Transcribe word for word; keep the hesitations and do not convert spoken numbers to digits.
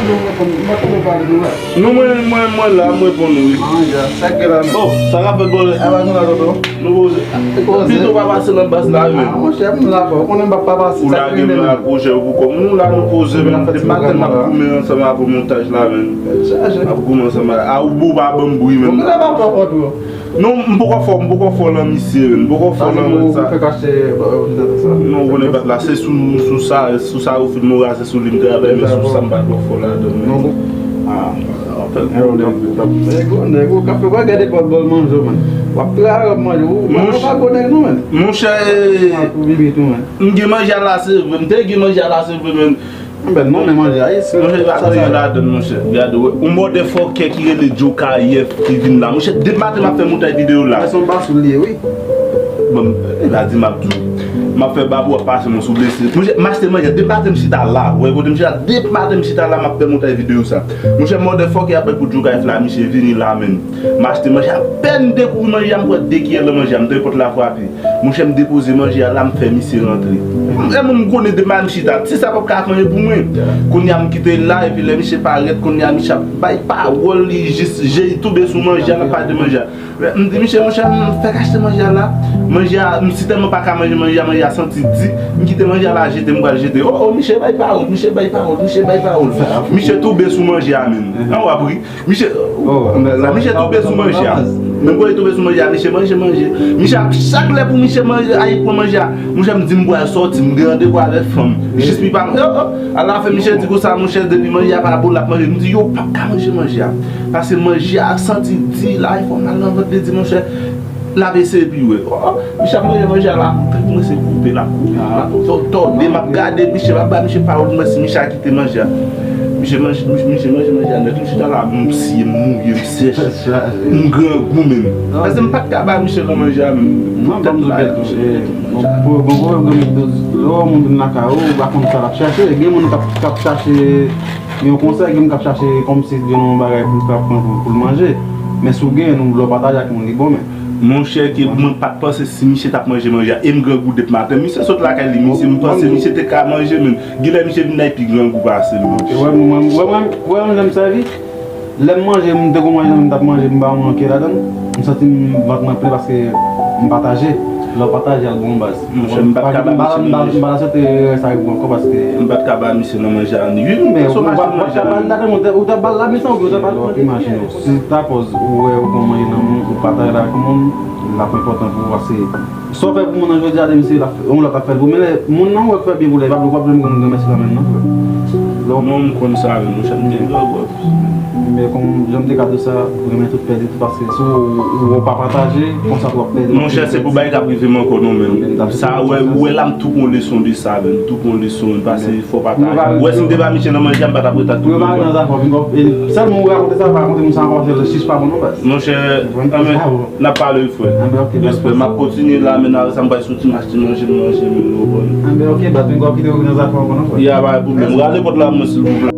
Non, mwen, mwen, mwen la, mwen reponn ou, wi. Bon, sa ka fèt, bon, nou poze. Pito pa pase nan bas la, wi, men. Ou lage m la, pwojè ou pou kòm. Nou la, nou poze, men. Depi maten, m ap goumen ansanm avè montaj la, men. M ap goumen ansanm avè. A, ou bon, pa ban m bri, men. Non, m poko fò, m poko fò lan misye, men. M poko fò lan sa. Non, ou konnen bat la, se sou, sou sa, sou sa ou fin mora, se sou li m travay, men sou sa m pa twò fò ladan, men. Ah, anpil pwoblèm. Nèg ou, nèg ou, kafe, w ap gade bòl, bòl manje w, man. W ap travay, w ap manje, ou, ou pa gwo nèg non, man. Monchè, m gen manje a la, se vre, m te gen manje a la, se vre, men. Anben, non, men manje a, yes. Monchè, pa gen anyen ladan, monchè. Gade, wè, yon mòdèfòkè ki rele Djokayèf ki vin la. Monchè, depi maten m ap fè montaj videyo la. Mwen se yon basoul li ye, wi. Bon, e pa di m ap di w. M ap fè babou ap pase mwen sou blese. Monchè, m achte manje, depi maten m chita la. Wè, kote m chita, depi maten m chita la, m ap fè montaj videyo sa. Monchè, mòdèfòkè ap bay pou Djokayèf la, misye vini la, menm. M achte manje, apèn m dekouvri manje a, m kwè de kiyè nan manje a, m tande pòt la frape. Monchè, m depoze manje a la, m fè misye rantre. E mwen, m konnen depi m chita, ti sa p ap ka fè anyen pou mwen. Kounye a, m kite l la, epi lè misye parèt, kounye a, misye ap bay pawòl, li jis je l tonbe sou manje a, l ap pale de manje a. M di, misye, monchè, m fèk achte manje a la. Manje a, m si tèlman pa ka manje manje a, manje a santi di. M kite manje a la jete, m pral jete. O, o, misye bay pawòl, misye bay pawòl, misye bay pawòl. Misye tonbe sou manje a menm. An, w ap ri. Misye, misye tonbe sou manje a. Menm kote li tonbe sou manje a, misye manje manje. Misye ap chak lè pou misye manje, ay pran manje a. Monchè, m di m pral sòti, m gen randevou avèk fanm. Jis li pa manje. Alafen, misye di konsa, monchè, depi manje a pa bon, l ap manje. M di, yo, p ap ka manje manje a. Paske manje a santi di, la, fò m al nan vant li di, monchè, l ap eseye pi wè. Misye ap manje manje a la, trip mwen se koupe, l ap koupe, l ap tò-, tòde, m ap gade misye, m ap ba misye pawòl, mwen si misye a kite manje a. Misye manje, misye manje manje a nèt, m chita la, m siye, m mouye, m sèch, m grangou menm. Paske m pa t ka ba misye nan manje a menm. Tèt m bay misye. Bon, bon, bon, bon, lè yon moun vin lakay ou, ou pa konn sa l ap chache. Gen moun k ap, k ap chache yon konsèy, gen moun k ap chache kòmsi gen yon bagay pou l ka pran pou, pou l manje. Men si w gen, nou, lè w pataje ak moun, li bon, men. Monchè, ke mwen pa t panse si misye t ap manje manje a. E m grangou depi maten. Misye sot lakay li, misye, m panse misye te ka manje, men. Genlè misye vin la epi grangou pase m, monchè. Wè, mwen, wè, mwen, wè, mwen, jan m sèvi. Lè m manje, m te gon manje, m t ap manje, m ba yon manke ladan l. M santi m, vant mwen plen paske m pataje. Lè w pataje, al bon baz. Monchè, m pa t ka ba misye nan manje. M pa ta sot rès a ri ankò paske. M pa t ka ba misye nan manje a, wi. Men ou pa t ka ba l ladan, ou t ap ba l la, men sa, ou t ap ba l. Imajine w, si ta pòz ou wè ou gon manje nan men w, ou pataje l avèk yon moun, l ap enpòtan pou ou, paske sa w fè pou moun nan jodi a, demen se yon lòt ap fè l pou ou. Men lè moun nan ou wè k fè byen pou li, li p ap janm gen moun granmèsi nan men l non, frè. Non, m konn sa, men monchè, m gen grangou. Men kòm jan m te ka di w sa, renmen tout pèdi tout, paske si w, ou, ou pa pataje, konsa tou w ap pèdi. Monchè, se pou bagay k ap rive m ankò non, men sa wè, ou wè la m tou pran leson de sa, men m tou pran leson, men pase fò pataje. Ou wè si m te ba misye nan manje a, m pa t ap ret ak tout manje a. Sèlman ou rakonte sa, pa rakonte moun sa ankò, paske chich pa bon non, baz. Monchè, anben, n ap pale wi, frè. Respè, m ap kontinye la, men avè sa m pral soti, m achte manje, m manje, men nou konprann. Anben, ok, baz, men m kite ou nan zafè w ankò non, frè. Ya, pa gen pwoblèm. Rale pòt la, mwen, silvouplè.